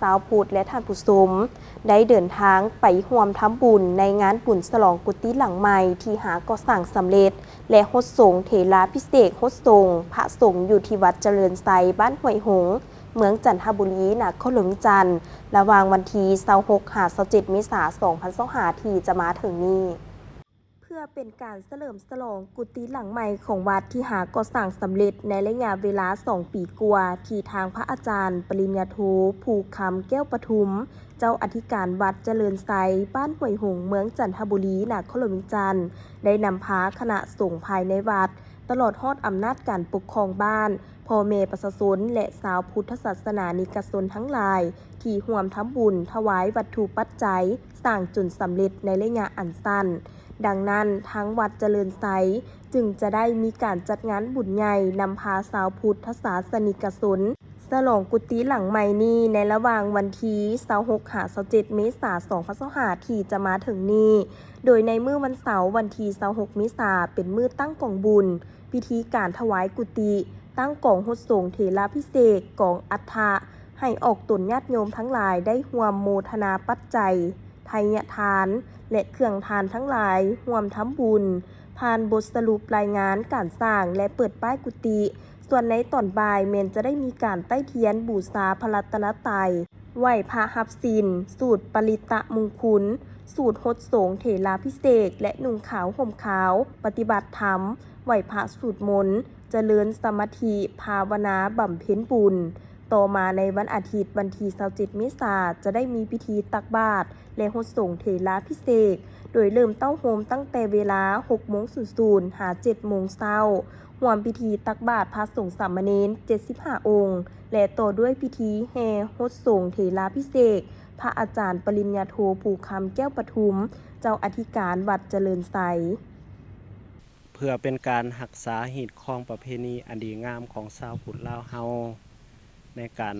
ຊາວພຸດ ແລະ ທ່ານຜູ້ຊົມ ໄດ້ເດີນທາງໄປຮ່ວມທຳບຸນໃນງານບຸນສະຫຼອງກຸຕິຫຼັງໃໝ່ທີ່ຫາກໍ່ສ້າງສຳເລັດ ແລະ ຫົດສົງເຖລາພິເສກຫົດສົງພະສົງຢູ່ທີ່ວັດຈະເລີນໄຊ ບ້ານຫ້ວຍຫົງ ເມືອງຈັນທະບູລີ ນະຄອນຫຼວງວຽງຈັນ ລະຫວ່າງວັນທີຊາວຫົກຫາຊາວເຈັດເມສາ ສອງພັນຊາວຫ້າ ທີ່ຈະມາເຖິງນີ້. ເພື່ອເປັນການສະເຫຼີມສະຫຼອງກຸຕິຫຼັງໃໝ່ຂອງວັດທີ່ຫາກໍ່ສ້າງສຳເລັດໃນໄລຍະເວລາສອງປີກວ່າ ທີ່ທາງພະອາຈານປະລິນຍາໂທ ພູຄຳ ແກ້ວປະທຸມ ເຈົ້າອະທິການວັດຈະເລີນໄຊ ບ້ານຫ້ວຍຫົງ ເມືອງຈັນທະບູລີ ນະຄອນຫຼວງວຽງຈັນ ໄດ້ນຳພາຄະນະສົງພາຍໃນວັດ ຕະຫຼອດຮອດອຳນາດການປົກຄອງບ້ານ, ພໍ່ແມ່ປະຊາຊົນ ແລະ ຊາວພຸດທະສາສະໜານິກະຊົນທັງຫຼາຍ ທີ່ຮ່ວມທຳບຸນຖວາຍວັດຖຸປັດໄຈ ສ້າງຈົນສຳເລັດໃນໄລຍະອັນສັ້ນ. ດັ່ງນັ້ນ, ທາງວັດຈະເລີນໄຊຈຶ່ງຈະໄດ້ມີການຈັດງານບຸນໃຫຍ່ນຳພາຊາວພຸດທະສາສະນິກະຊົນ ສະຫຼອງກຸຕິຫຼັງໃໝ່ນີ້ ໃນລະຫວ່າງວັນທີຊາວຫົກຫາຊາວເຈັດເມສາ ສອງພັນຊາວຫ້າ ທີ່ຈະມາເຖິງນີ້, ໂດຍໃນມື້ວັນເສົາ ວັນທີຊາວຫົກເມສາ ເປັນມື້ຕັ້ງກອງບຸນ, ພິທີການຖວາຍກຸຕິ, ຕັ້ງກອງຫົດສົງເຖລາພິເສກ, ກອງອັດຖະ ໃຫ້ອອກຕົນຍາດໂຍມທັງຫຼາຍໄດ້ຮ່ວມໂມທະນາປັດໄຈ, ໄທຍະທານ ແລະ ເຄື່ອງທານທັງຫຼາຍ ຮ່ວມທຳບຸນ, ຜ່ານບົດສະຫຼຸບລາຍງານການສ້າງ ແລະ ເປີດປ້າຍກຸຕິ. ສ່ວນໃນຕອນບ່າຍແມ່ນຈະໄດ້ມີການໄຕ້ທຽນບູຊາພະລັດຕະນະໄຕ, ໄຫວ້ພະຮັບສິນ, ສູດປະລິດຕະມຸງຄຸນ, ສູດຫົດສົງເຖລາພິເສກ ແລະ ນຸ່ງຂາວຫົ່ມຂາວ, ປະຕິບັດທຳ, ໄຫວ້ພະສູດມົນ, ຈະເລີນສະມາທິພາວະນາບຳເພັນບຸນ. ຕໍ່ມາໃນວັນອາທິດ ວັນທີຊາວເຈັດເມສາ ຈະໄດ້ມີພິທີຕັກບາດ ແລະ ຫົດສົງເຖລາພິເສກ, ໂດຍເລີ່ມເຕົ້າໂຮມຕັ້ງແຕ່ເວລາຫົກໂມງສູນສູນ ຫາ ເຈັດໂມງເຊົ້າ, ຮ່ວມພິທີຕັກບາດພະສົງສາມະເນນເຈັດສິບຫ້າອົງ ແລະ ຕໍ່ດ້ວຍພິທີແຫ່ຫົດສົງເຖລາພິເສກ ພະອາຈານປະລິນຍາໂທ ພູຄຳ ແກ້ວປະທຸມ ເຈົ້າອະທິການວັດຈະເລີນໄຊ. ເພື່ອເປັນການຮັກສາຮີດຄອງປະເພນີອັນດີງາມຂອງຊາວພຸດລາວເຮົາ ໃນການ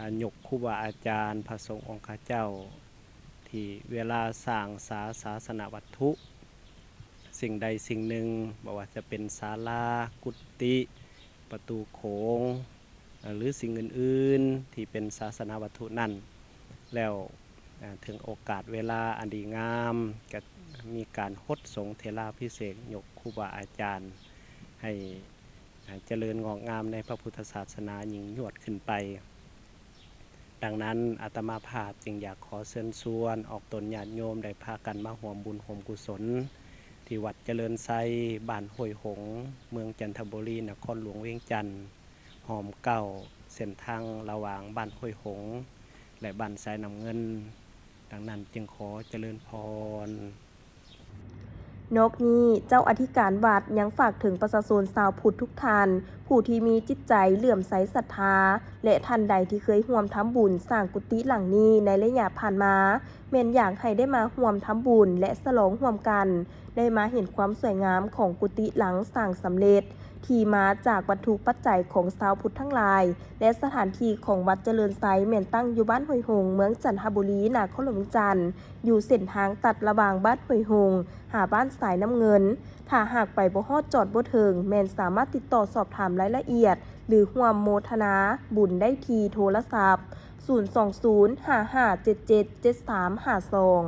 ອາ ຍົກຄູບາອາຈານ ພະສົງອົງຄະເຈົ້າ ທີ່ເວລາສ້າງສາສາສະນະວັດຖຸ ສິ່ງໃດສິ່ງໜຶ່ງ, ບໍ່ວ່າຈະເປັນສາລາ, ກຸຕິ, ປະຕູໂຂງ ຫຼື ສິ່ງອື່ນໆ ທີ່ເປັນສາສະນະວັດຖຸນັ້ນ ແລ້ວ ເຖິງໂອກາດເວລາອັນດີງາມ ກະມີການຫົດສົງເຖລາພິເສກ ຍົກຄູບາອາຈານ ໃຫ້ ໃຫ້ຈະເລີນງອກງາມໃນພະພຸດທະສາສະໜາຍິ່ງຍວດຂຶ້ນໄປ. ດັ່ງນັ້ນ ອາດຕະມາພາບຈຶ່ງຢາກຂໍເຊີນຊວນອອກຕົນຍາດໂຍມ ໄດ້ພາກັນມາຮ່ວມບຸນຮ່ວມກຸສົນ ທີ່ວັດຈະເລີນໄຊ ບ້ານຫ້ວຍຫົງ ເມືອງຈັນທະບູລີ ນະຄອນຫຼວງວຽງຈັນ ອ້ອມເກົ້າ ເສັ້ນທາງລະຫວ່າງບ້ານຫ້ວຍຫົງ ແລະ ບ້ານຊາຍນ້ຳເງິນ. ດັ່ງນັ້ນຈຶ່ງຂໍຈະເລີນພອນ. ນອກນີ້, ເຈົ້າອະທິການວັດຍັງຝາກເຖິງປະຊາຊົນຊາວພຸດທຸກທ່ານ ຜູ້ທີ່ມີຈິດໃຈເຫຼື້ອມໃສສັດທາ ແລະ ທ່ານໃດທີ່ເຄີຍຮ່ວມທຳບຸນສ້າງກຸຕິຫຼັງນີ້ໃນໄລຍະຜ່ານມາ, ແມ່ນຢາກໃຫ້ໄດ້ມາຮ່ວມທຳບຸນ ແລະ ສະຫຼອງຮ່ວມກັນ, ໄດ້ມາເຫັນຄວາມສວຍງາມຂອງກຸຕິຫຼັງສ້າງສຳເລັດ ທີ່ມາຈາກວັດຖຸປັດໄຈຂອງຊາວພຸດທັງຫຼາຍ ແລະ ສະຖານທີ່ຂອງວັດຈະເລີນໄຊແມ່ນຕັ້ງຢູ່ບ້ານຫ້ວຍຫົງ ເມືອງຈັນທະບູລີ ນະຄອນຫຼວງວຽງຈັນ, ຢູ່ເສັ້ນທາງຕັດລະຫວ່າງບ້ານຫ້ວຍຫົງ ຫາບ້ານຊາຍນ້ຳເງິນ. ຖ້າຫາກໄປບໍ່ຮອດຈອດບໍ່ເຖິງ, ແມ່ນສາມາດຕິດຕໍ່ສອບຖາມລາຍລະອຽດ ຫຼື ຮ່ວມໂມທະນາບຸນໄດ້ທີ່ໂທລະສັບ ສູນສອງສູນ ຫ້າຫ້າເຈັດເຈັດ ເຈັດສາມຫ້າສອງ.